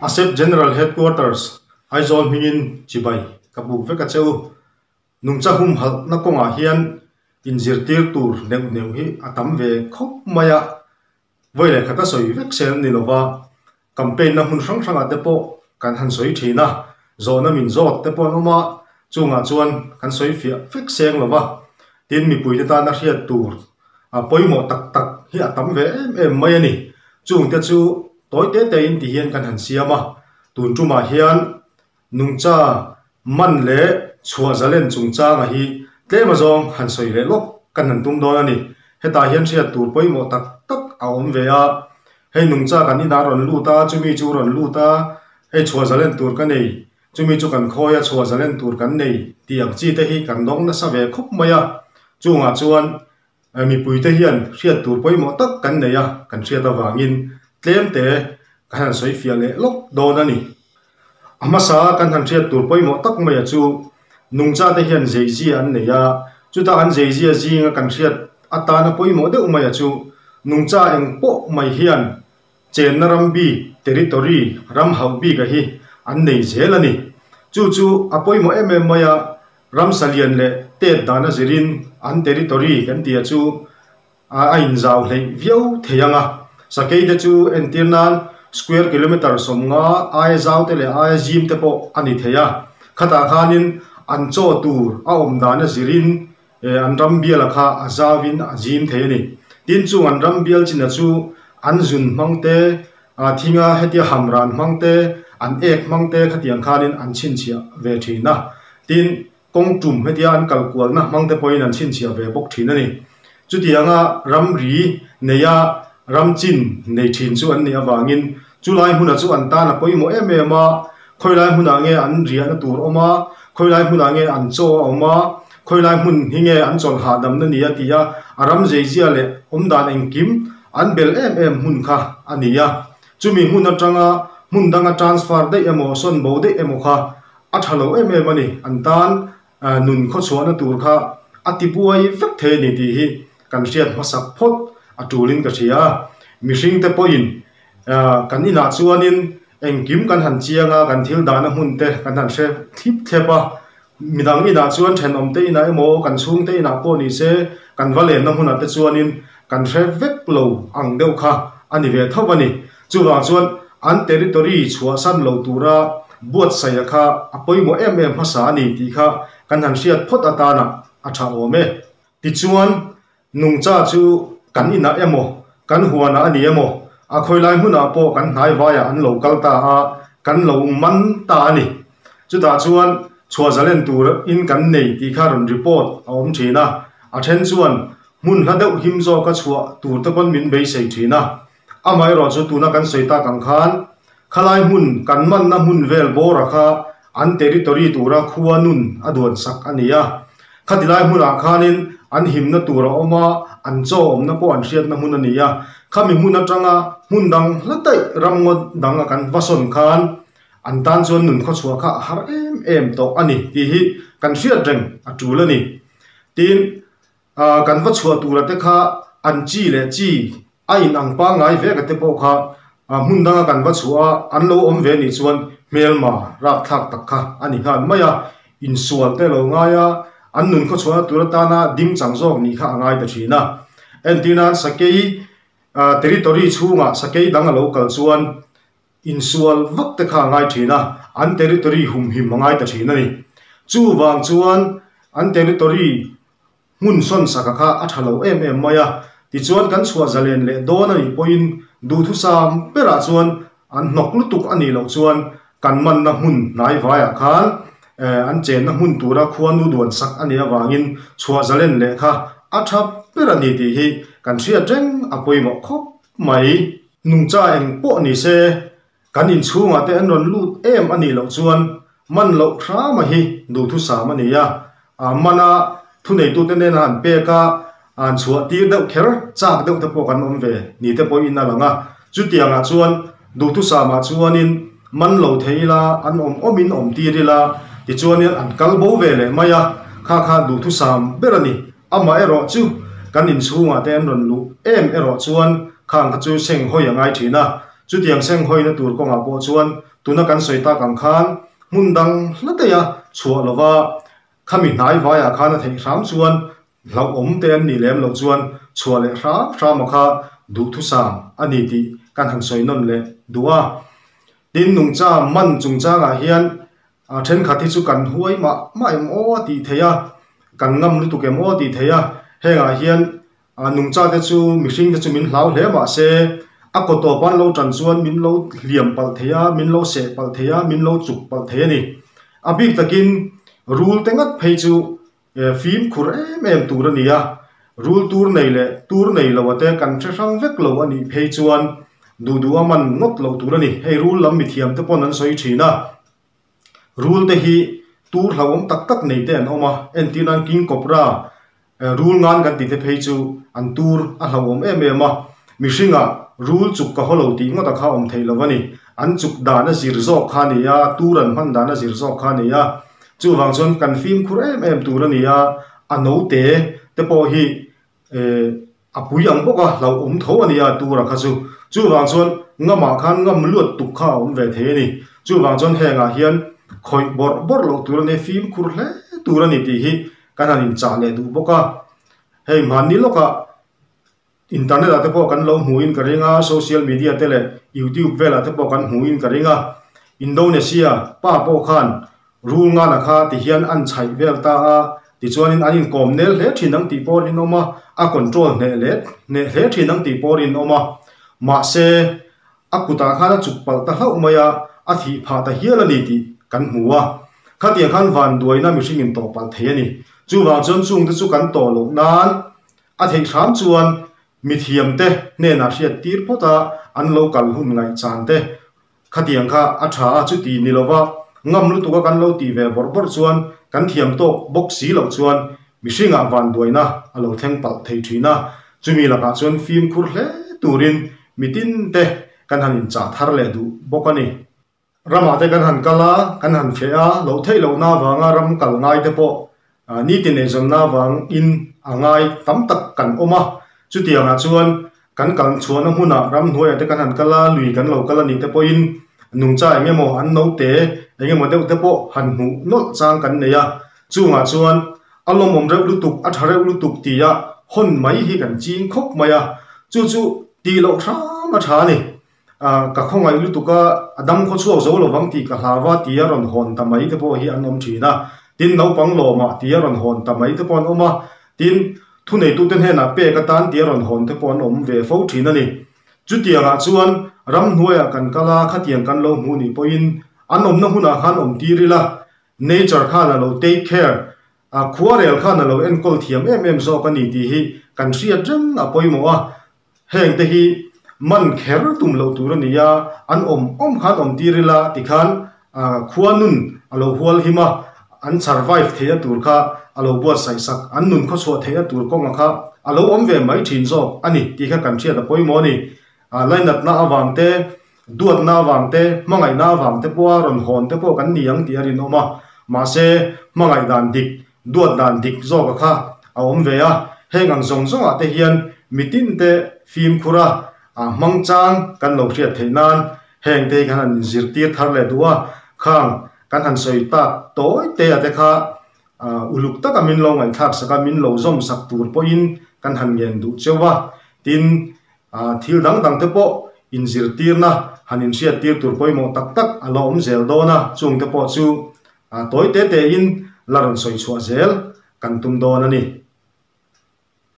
ASEP General Headquarters, Aizawl hmingin chibai ka buk vek a che u. Nungcha humhalhna kawngah hian inzirtir tur neuh neuh hi a tam ve khawp mai a, vawi leh khat a sawi vek sel ni lova campaign na hmun hrang hrangah te pawh kan han sawi thin a, zawhna min zawt te pawh an awm a, chungah chuan kan sawi fiah vek seng lova, tin mipuite tana hriat tur a pawimawh tak tak hi a tam ve em em mai a ni. Chungte chu tawi te te in ti hian kan han siam a, tun tumah hian nungcha man leh chhuah zalen chungchanga hi tlem azawng han sawi leh lawk kan han tum dawn a ni. Hetah hian hriat tur pawimawh tak tak a awm ve a, hei nungcha kan inah rawn lut a, chumi chu rawn lut a, hei chhuah zalen tur ka nei, chumi chu kan khawi a chhuah zalen tur kan nei tih ang chi te hi kan dawng nasa ve khawp mai a, chungah chuan Mipuite hian hriat tur pawimawh tak kan nei a, kan hriat avangin tlem te kan han sawi fiah leh lawk dawn a ni. A hmasa kan han hriat tur pawimawh tak maia chu nungchate hian zeizia an nei a, chuta an zeizia zinga kan hriat atana pawimawh deuh maia chu nungcha eng pawh mai hian chenna ram bik, territory, ram hauh bika hi an nei zel a ni. Chu chu a pawimawh em em mai a, Ramsa lian leh tet dan a zirin an territory kan tih a chu a inzau hleih viau thei ang a. Sakei te chu entir nan square kilometre 50 aia zau te leh aia zim te pawh a ni thei a. Khatah khanin an chaw tur a awm dan a zirin an ram biala kha a zauin a zim thei a ni. Tin chung an ram bial chin a chu an zun hmang te, thinga hetia hamran hmang te, an ek hmang te khatiang khanin an chhinchhiah ve thin a. Tin, kawng tum hetia an kal kualna hmang te pawhin an chhinchhiah ve bawk thin a ni. Chutianga ramri neia ram chin nei thin chu an nih avangin chulai hmuna chu an tan a pawimawh em em a, khawilai hmunah nge an riahna tur awm a, khawilai hmunah nge an chaw a awm a, khawilai hmun hi nge an chawlh hahdamna ni a ti a, a ram zeizia leh awmdan engkim an bel em em hmun kha a ni a. Chumi hmun atanga hmun danga transfer daih emaw sawn bo daih emaw kha a tha lo em em a ni. An tan nun khawchhuahna tur kha a ti buai vek thei a ni tih hi kan hriat hmasak phawt a tulin ka hria a. Mihringte pawhin kan inah chuanin engkim kan han chiang a, kan thil dahna hmun te kan han hre thlip thlep a. Midang inah chuan thenawmte inah emaw kan chhungte inah pawh ni se kan va lenna hmunah te chuanin kan hre vek lo ang deuh kha a ni ve tho a ni. Chuvang chuan an territory chhuahsan lo tura buatsaih a kha a pawimawh em em hmasa a ni tih kha kan han hriat phawt atana a tha awm e. Tichuan nungcha chu kan inah emaw kan huanah a ni emaw a khawilai hmunah pawh kan hnai vaiah an lo kal ta a, kan lo man ta a ni. Chutah chuan chhuah zalen tur in kan nei tih kha rawn report a awm thin a, a then chuan hmun hla deuh him zawka chhuah tur te pawn min beisei thin a. Amaherawh chu tuna kan sawi tak ang khan khalai hmun kan manna hmun vel bawra kha an territory tura khua nun a duan sak a ni a. Khatilai hmunah khanin an himna tur a awm a, an chaw awmna pawh an hriatna hmun a ni a. Khami hmun atanga hmun dang hla daih ramngaw dang a kan va sawn khan an tan chuan nun khawchhuah kha a har em em tawh a ni tih hi kan hriat reng a tul a ni. Tin, kan va chhuah tura te kha an chi leh chi a in ang pangngai vek a te pawh kha hmun danga kan va chhuah a, an lo awm ve nih chuan hmelma rapthlak tak kha a ni nghal mai a, insual te lo ngai a, an nun khawchhuahna tur atana ding chang zawk nih kha a ngai ta thin a. Entir nan sakei territory chhungah sakei dang a lo kal chuan insual vak te kha a ngai thin a, an territory humhim a ngai ta thin a ni. Chuvang chuan an territory Hmun sawn saka kha a tha lo em em mai a, tichuan kan chhuah zalen leh dawn a nih pawhin duhthusam berah chuan an hnawk lutuk a nih loh chuan kan manna hmun hnai vaiah khan an chenna hmun tura khuanu duan sak a nih avangin chhuah zalen leh kha a tha ber a ni tih hi kan hriat reng a pawimawh khawp mai. Nungcha eng pawh ni se Kan inchhungah te an rawn lut em a nih loh chuan man loh hrama hi duhthusam a ni a, mana thuneitute nena han pek a, an chhuah tir deuh kher chak deuh te pawh kan awm ve ni te pawhin a lang a. Chutiangah chuan duhthusamah chuanin man lo thei ila, an awm awmin awm tir ila, tichuanin an kal bo ve leh mai a, kha kha duhthusam ber a ni. Amaherawh chu kan inchhungah te an rawn luh em erawh chuan khang kha chu seng hawi a ngai thin a. Chutiang seng hawina tur kawngah pawh chuan Tuna kan sawi tak ang khan hmun dang hla daih a chhuah lova khami hnai vaiah khan a theih hram chuan hlauhawm te an nih lem loh chuan chhuah leh hram hram a kha duhthusam a ni tih kan han sawi nawn leh duh a. Tin, nungcha man chungchangah hian A thenkhat hi chu kan huai mah mah em aw a tih theih a, kan ngam lutuk em aw a tih theih a, hengah hian nungcha te chu mihring te chu min hlau hle mah se a kaw tawp an lo tan chuan min lo hliam palh thei a, min lo seh palh thei a, min lo chuk palh thei a ni. A bik takin rul te ngat phei chu Fimkhur em em tur a ni a, rul tur nei leh tur nei lo ate kan hre hrang vek lo a nih phei chuan duh duh a man ngawt loh tur a ni. Hei rul lam mithiam te pawn an sawi thin a, rul te hi tur hlauhawm tak tak nei te an awm a, entir nan king cobra, rul ngan kan tih te phei chu an tur a hlauhawm em em a, mihringah rul chuk ka haw lo tih ngawt a kha awm theih lo a ni. An chuk dan a zir zawk kha a ni a, tur an hman dan a zir zawk kha a ni a. Chuvang chuan kan fimkhur em em tur a ni a, a note te pawh hi eh a pui ang bawk a, hlauhawm tho a ni a tura kha chu. Chuvang chuan ngamah khan ngam luat tuk kha a awm ve thei a ni. Chuvang chuan hengah hian khawih bawrh bawrh loh tur a ni, fimkhur hle tur a ni tih hi kan han inchah leh duh bawk a. Hei hmanni lawkah Internet ah te pawh kan lo hmuhin ka ring a, social media te leh youtube velah te pawh kan hmuhin ka ring a. Indonesia pa pawh khan rul ngana kha ti hian an chhaih vel ta a, tichuanin an inkawm nel hle thin ang tih pawh rinawm a, a control hneh leh hneh hle thin ang tih pawh rinawm a. Mahse, a kutah khan a chuk palh ta hlauh mai a, a thih phah ta hial a ni tih kan hmu a. Khatiang khan vanduaina mihring in tawh palh thei a ni. Chuvang chuan chungte chu kan tawh loh nan A theih hram chuan mithiamte hnenah hriat tir phawt a, an lo kal hun ngaihchan te khatiang kha a tha a, chuti ni lova ngam lutuk a kan lo tih ve bawrh bawrh chuan kan thiam tawk bawk si loh chuan mihringah vanduaina a lo thleng palh thei thin a, chumi lakah chuan fimkhur hle turin mitinte kan han inchah thar leh duh bawk a ni. Ramah te kan han kal a, kan han feh a, loh theih lohna avanga ram kal ngai te pawh nitin eizawnna avangin a ngai tam tak kan awm a. Chutiangah chuan kan kal chhuahna hmunah ramhnuaiah te kan han kal a, lui kan lo kal a nih te pawhin nungcha eng emaw an note eng emaw deuh te pawh han hmuh nawlh chang kan nei a. Chungah chuan a lawmawm reuh lutuk, a tha reuh lutuk tia hawn mai hi kan ching khawp mai a, chu chu tih loh hram a tha a ni. Ah, ka khawngaih lutuk a, a dam khaw chhuak zo lovang tih ka hlau a tia rawn hawn ta mai te pawh hi an awm thin a. Tin, naupang lawmah tia rawn hawn ta mai te pawh an awm a. Tin, thuneitute hnenah pek atan tia rawn hawn te pawh an awm ve fo thin a ni. Chutiangah chuan ramhnuaiah kan kal a, khatiang kan lo hmuh nih pawhin an awmna hunah khan awm tir ila, nature khan a lo take care, a khuarel khan a lo enkawl thiam em em zawk a ni tih hi kan hriat reng a pawimawh a. Heng te hi man kher tum loh tur a ni a, an awm awm khan awm tir ila tikhan khua nun a lo hual him a, an survive theihna tur kha a lo buatsaih sak, an nun khawchhuah theihna tur kawnga kha a lo awm ve mai thin zawk a ni tih kha kan hriat a pawimawh a ni. Lainatna avang te, duatna avang te, hmangaihna avang te pawha rawn hawn te pawh kan ni ang tih a rinawm a, mahse hmangaih dan dik Duat dan dik zawka kha a awm ve a, heng ang zawng zawngah te hian mitin te fimkhur a, hmang chang kan lo hriat theih nan heng te hi kan han inzirtir thar leh duh a, khang kan han sawi tak tawi te a te kha uluk taka min lo ngaihthlak sak a, min lo zawm sak tur pawhin kan han ngen duh cheu a, tin thil dang dang te pawh inzirtirna han inhriattir tur pawimawh tak tak a la awm zel dawn a, chung te pawh chu A tawi te te in la rawn sawi chhuah zel kan tum dawn a ni.